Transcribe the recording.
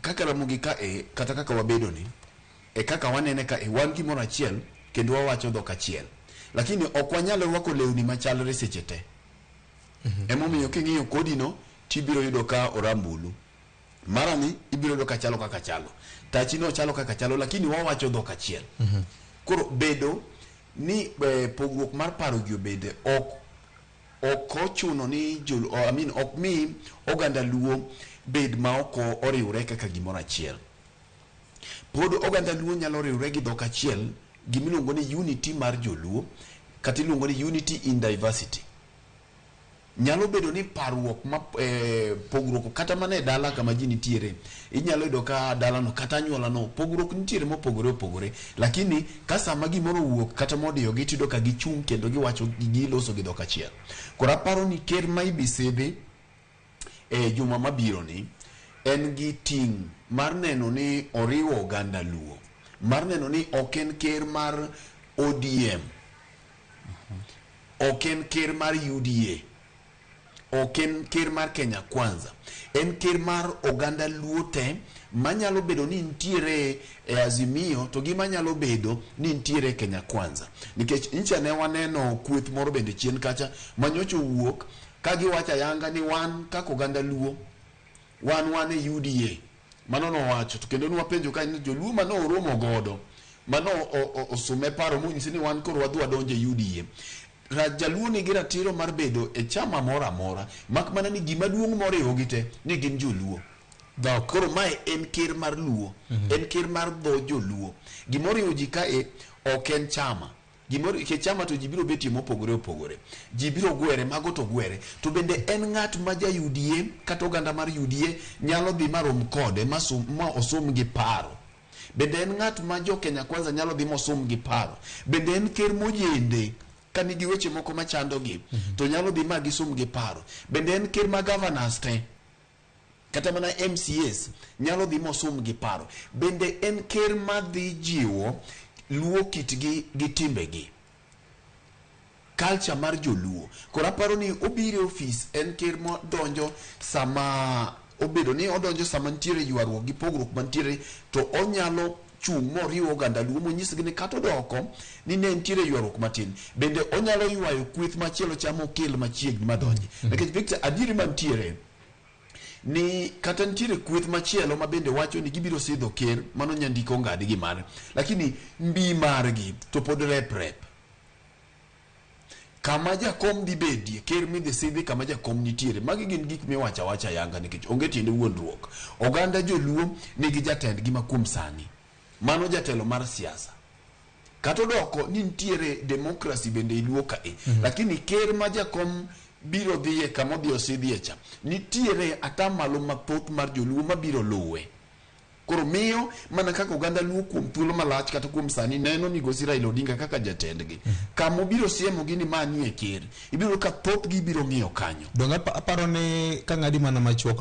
Kaka Ramogi ka e, kata kaka wabedo ni, e kaka wanene ka e, wan gimoro achiel kendo wawacho dhok achiel. Lakini ok wanyal rwako lewni machalre seche te. Emomiyo king'iyo kodino tibiro yudo ka orambulu. Marani ibiro yudo ka chalo kaka chalo. Tachi no chalo kaka chalo lakini wawacho dhok achiel. Koro bedo ni pogruok mar paro gi obede ok ok ochuno ni jo, I mean, ok mi oganda Luo bed ma ok oriwre kaka gimoro achiel. Pod oganda Luo nyalo riwre gi dhok achiel, gimiluongo ni unity mar joluo, kata iluongo ni unity in diversity. Nyalo bedo ni parruok ma pogruok kata mana e dala kama ji nitiere, inyalo yudo ka dalano kata anyuolano pogruok nitiere mopogore opogore, lakini ka sama gimoro owuok kata modiyogi tiyudo ka gichung' kendo giwacho giloso gi dhok achiel. Koro aparo ni ker ma ibi sidhi e juma mabiro ni en gi ting' mar neno ni oriwo oganda Luo, mar neno ni ok en ker mar ODM, ok en ker mar UDA, ok en ker mar Kenya Kwanza, en ker mar oganda Luo te manyalo bedo ni nitiere e Azimio to gi manyalo bedo ni nitiere e Kenya Kwanza. Nikech nyicha ne waneno kweth moro bende chien kacha manyocha owuok ka giwacho ayanga ni wan kaka oganda Luo wan wan e UDA. Mano nowacho to kendo nwapenjo ka ni joluo mane oromo godo mano osume paro monyise ni wan koro wadhi wadonjo e UDA. Jaluo nigi ratiro mar bedo e chama moro amora mak mana ni gima duong' moriwogi te ni gin joluo. Dhok. Koro mae en ker mar Luo, en ker mar dho joluo. Gimoriwo ji kae ok en chama. Gimoro nikech chama to ji biro betie mopogore opogore. Ji biro gwere, mago to gwere. To bende en ng'at ma ja UDA kata oganda mar UDA nyalo dhi marom kode ma osum gi paro. Bende en ng'at ma jo Kenya Kwanza nyalo dhi mosum gi paro. Bende en ker mojende ka nigi weche moko machandogi to nyalo dhi ma gisum gi paro. Bende en ker ma governors te kata mana MCAs nyalo dhi mosum gi paro. Bende en ker madhi jiwo luo kitgi gi timbegi, culture mar joluo. Koro aparo ni obiro e ofis en ker modonjo sama obedo ni odonjo sama nitiere ywaruok gi pogruok mantiere to onyalo chung' moriw oganda Luo monyisgi ni kata odoko ni ne nitiere ywaruok matin. Bende onyalo ywayo kweth machielo cha mokel machiegni madonji. Nikech Victor, adieri mantiere ni kata nitiere kweth machielo ma bende wacho ni gibiro sidho ker mano nyandiko ongadi gi mare, lakini mbi margi to pod rep rep. Kama jakom dhi bedie, ker midhi sidhi kama jakom nitiere. Magi gin gik miwacho awacha ayanga nikech onge tiende wuondruok. Oganda joluo nigi jatendgi ma kuom sani. Mano jatelo mar siasa. Kata odoko ni nitiere demokrasi bende e Luo kae, lakini ker ma jakom biro dhiye kama odhi osidhie cha, nitiere atamalo mathoth mar joluo mabiro luwe. Koro miyo mana kaka oganda Luo kuom thuolo malach kata kuom sani neno migosi Raila Odinga kaka jatendgi. Kama obiro siemogi ni ma nie ker, ibiro ka thothgi biro ng'iyo kanyo. Donge aparo ni ka ng'adi mana machuok.